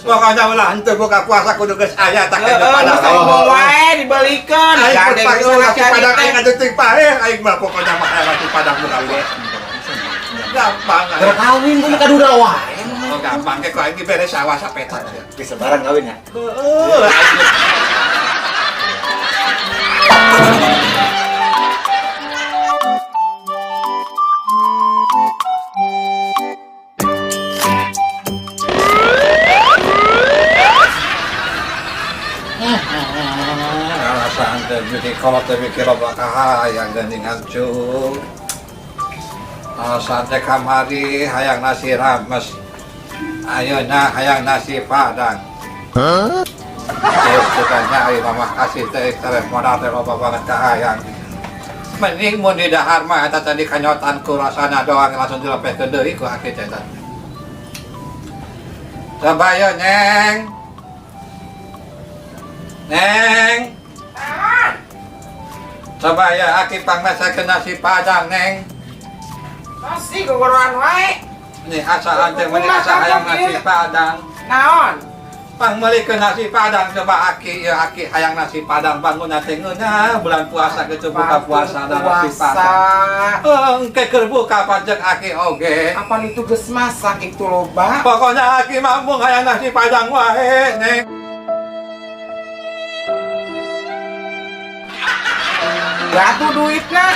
Pokoknya ulah henteu buka puasa kudu geus aya tak Heeh, kena padang. geus ngomong wae dibelikeun. Aing Gandeng pun bisa nasi padang teh. aing aja paeh aing mah pokoknya mah hayang nasi padang buka puasa. Gampang. Keur kawin gua mah kaduda wae. Oh gampang ke ku aing dibere sawah sapetak ya. Bisa barang kawin ya. Heeh. Aing alasan teh mikir kalau teh mikir loba kahayang geuningan cu. Alasan teh kamari hayang nasi rames. Ayeuna hayang nasi padang. Hah? Bukannya ayeuna mah kasih teh tereh modal teh loba banget kahayang. Mending mun di dahar mah eta tadi kanyotan ku rasana doang langsung dilepehkeun deui ku aki teh teh. Coba ya, Neng. Neng. Coba ya, aki pangmesekeun nasi padang, Neng. Pasti gogoroan wae. Ini asa ante meuni asa hayang nasi padang. Naon? Pangmeulikeun nasi padang coba aki ya aki hayang nasi padang bangun teh ngeunah bulan puasa gitu buka puasa dan nasi padang. Engke keur buka pajak aki oge. Apaan itu geus masak itu loba? Pokoknya aki mampu hayang nasi padang wae, Neng. Gatu duitna.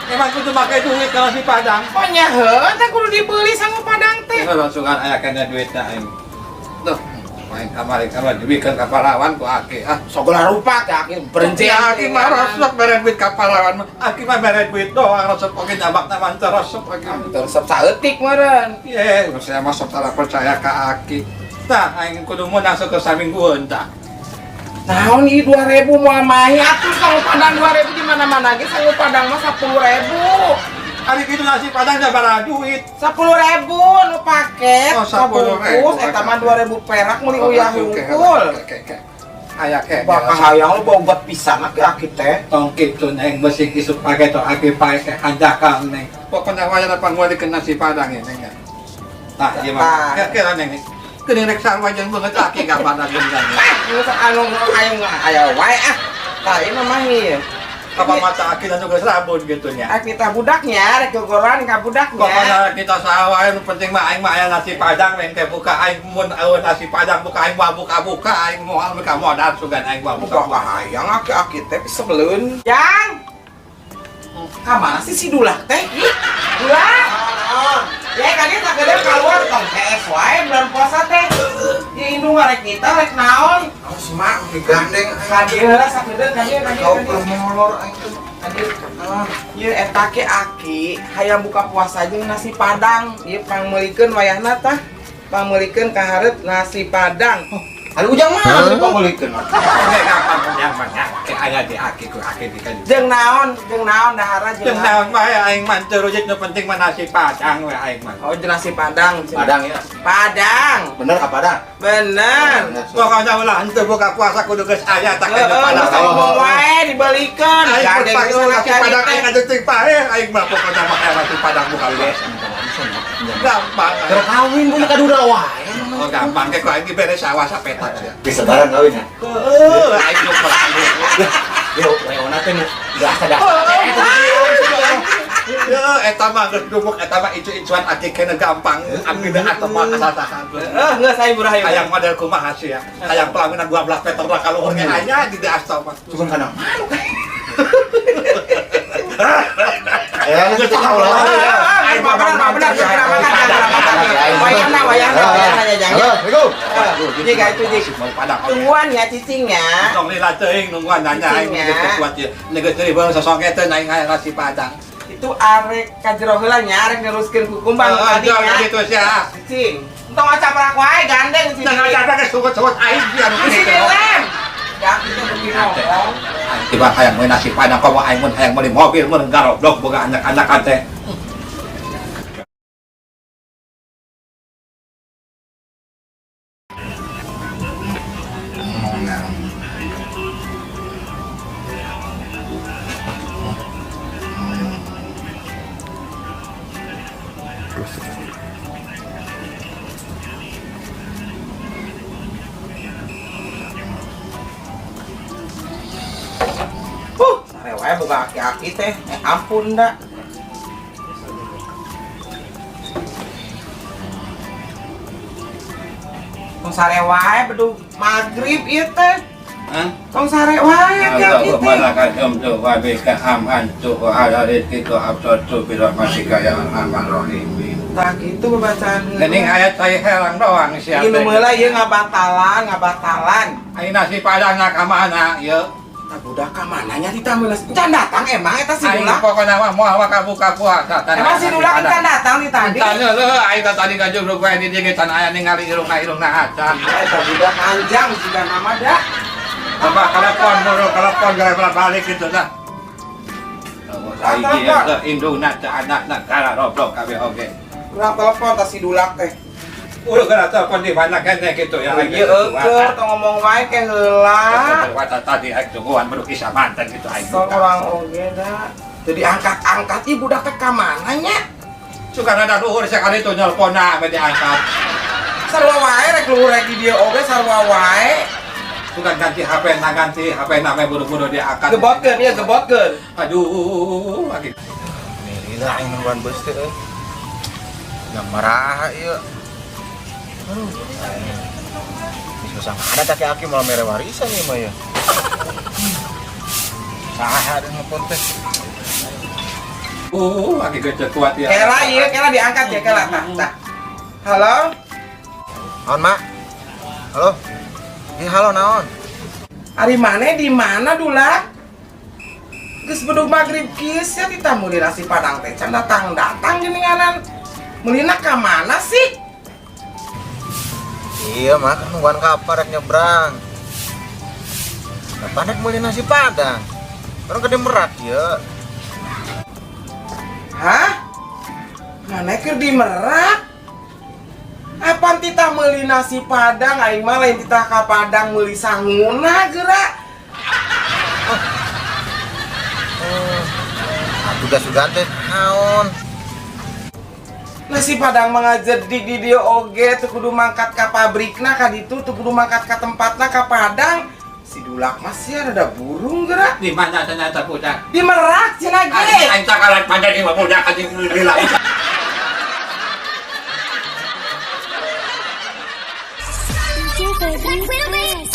Emang kudu make duit ka nasi padang. Oh nya heuh, teh kudu dibeli sangu padang teh. Ini langsungan aya kena duitna aing. Tuh, main kamari kamari dibikeun ka pahlawan ku aki ah. Sagala rupa teh aki berencen. Ya, aki mah resep mere duit ka pahlawan mah. Aki mah mere duit doang resep oge nyabak na mah teu resep aki. Resep saeutik meureun. Ye, saya mah sok tara percaya ka aki. Tah, aing kudu meunang sok saminggueun tah. Naon ieu 2000 moal mahi atuh sangu padang 2000 di mana-mana ge sangu padang mah 10.000. Ari kitu nasi padang sabaraha duit? 10.000 nu paket, Oh, 10.000. sabungkus eta mah 2000 perak meuli uyah hungkul. Aya ke. Bakal hayang lu bogot pisan aki-aki teh. Tong kitu Neng beusi isuk pake to aki pae ke hanjakal Neng. Pokoknya wayana pangmeulikeun nasi padang ya Neng ya. Tah, ieu mah. Kira Neng. Geuning rek sarua jeung beungeut aki gambarna gendang. Ah, geus anu aya aya wae ah. Tah ieu mah mahi. Apa mata aki dan geus rabun gitu nya. Aki tah budaknya rek gogoran ka budaknya. Pokoknya kita sawah nu penting mah aing mah aya nasi padang Neng teh buka aing mun eueuh nasi padang buka aing moal buka-buka aing moal buka modal sugan aing moal buka. Buka hayang aki-aki teh sebeleun. Yang ka mana sih si Dulah teh? Ih, Dulah. Ya kan dia tak gede keluar tong PS wae bulan puasa teh. Ya indung rek kita rek naon? Awas mak, digandeng. Ka dieu heula sakedeung ka dieu ka dieu. Kau keur molor aing teh. Ka dieu. Ieu eta ke aki hayang buka puasa jeung nasi padang. Ieu pangmeulikeun wayahna tah. Pangmeulikeun ka hareup nasi padang. Ari ujang mah ari pangmeulikeun. Oke, gampang ujang mah nya. Ke aya di aki ku aki di kan. Jeung naon dahara Jeung naon wae aing mah teu rujit nu penting mah nasi padang we aing mah. Oh, jeung nasi padang. Padang ya. Padang. Bener ka padang? Bener. Pokoknya ulah henteu buka puasa kudu geus aya tak kena Heeh, padang. geus ngomong wae dibelikeun. Aing Gandeng pun bisa nasi padang teh. aing aja teuing paeh aing mah pokoknya mah hayang nasi padang buka puasa. Gampang. Keur kawin gua mah kaduda wae. Oh gampang ke ku aing dibere sawah sapetak ya. Bisa barang kawin ya. Heeh, aing nu perlu. Yo, weona teh nu biasa dah. Ya, eta mah geus dubuk eta mah icu-icuan aki kena gampang. Aki teh atau mah sasahan. Heeh, geus aing burah ieu. Hayang model kumaha sih ya. Hayang pelaminan 12 meter lah kaluhur ge aya di asta mah. Cuman kana. Ya, geus tahu lah. Aing mah bener, mah bener, bener makan, bener makan. Wayahna, wayahna, wayahna ya jangan. Halo, Assalamualaikum. Jik, itu jik. Mau padang. Tungguan ya cicingnya. Tong lila teuing nungguan nanya aing Cicingnya. geus kuat ieu. Geus deui beung sosongketeun aing hayang nasi padang. Itu arek ka jero heula nya arek neruskeun ku kumbang Heeh, tadi nya. gitu sia. Cicing. Entong acaprak wae gandeng cicing. Jangan acaprak geus sugut-sugut aing sia nu Di sini lem. Ya kita begini ngomong. Tiba hayang meuli nasi padang komo aing mun hayang meuli mobil mun garoblok boga anak-anak teh. wae boga aki-aki teh. Ampun da. Tong sare wae bedug magrib ieu teh. Hah? Tong sare wae aki-aki teh. Allahumma lakal hamdu wa bika amantu wa ala rizqika absartu bi rahmatika ya arhamar rahimin. Tah kitu babacaan heula. Geuning aya cai herang doang sia. Ieu nu meula ieu ngabatalan, ngabatalan. Aing nasi padang na ka mana ieu? Tah budak ka mana nya titah meula? Can datang emang eta si Aing Dulak. pokona mah moal maka buka puasa. Emang si Dulak can datang di tadi? Can heueuh aing teh tadi ngajugruk wae di dieu ge can aya ningali irungna-irungna acan. Eta budak anjang jiga nama da. Coba telepon buru telepon gara balik gitu dah. Saiki ya indungna teh anakna gara roblok kabeh oge. Urang telepon tah si Dulak teh. Udah kena telepon di mana kene gitu ya. Ieu eueuh tong ngomong wae ke heula. Wata tadi aing tungguan baru kisah mantan gitu aing. Sok urang oge da. Jadi angkat-angkat ieu budak teh ka mana nya? Suka rada luhur sekali itu nelponna ame diangkat. Sarua wae rek luhur rek di dieu oge sarua wae. Suka ganti HP na ganti HP na ame buru-buru diangkat. Gebotkeun ieu gebotkeun. Aduh, lagi. Nih, lila aing nungguan bus teh euy. Yang marah ieu. Aduh. Geus usah ada aki-aki malah mere warisan ieu mah ya. Saha ada nelpon teh. Lagi gede kuat ya. Kela ieu kela diangkat ya kela tah tah. Halo? Naon, Mak? Halo? Halo naon? Ari maneh di mana Dulak? Geus bedug magrib kieu sia ditamu di nasi padang teh can datang-datang geuninganan. Meulina ka mana sih? Iya, Mak, kan nungguan kapal rek nyebrang. Kapan rek meuli nasi padang? Orang gede Merak ya. Hah? Mana keur di Merak? Apan titah meuli nasi padang aing mah lain titah ka Padang meuli sanguna geura. Atuh sugan teh naon? Nasi padang mah ngajedik di dieu oge teu kudu mangkat ka pabrikna ka ditu teu kudu mangkat ka tempatna ka Padang. Si Dulak mah sia rada burung geura. Di mana ternyata budak? Di Merak cenah ge. Aing cakaran pandai di budak anjing lila. DJ Febri.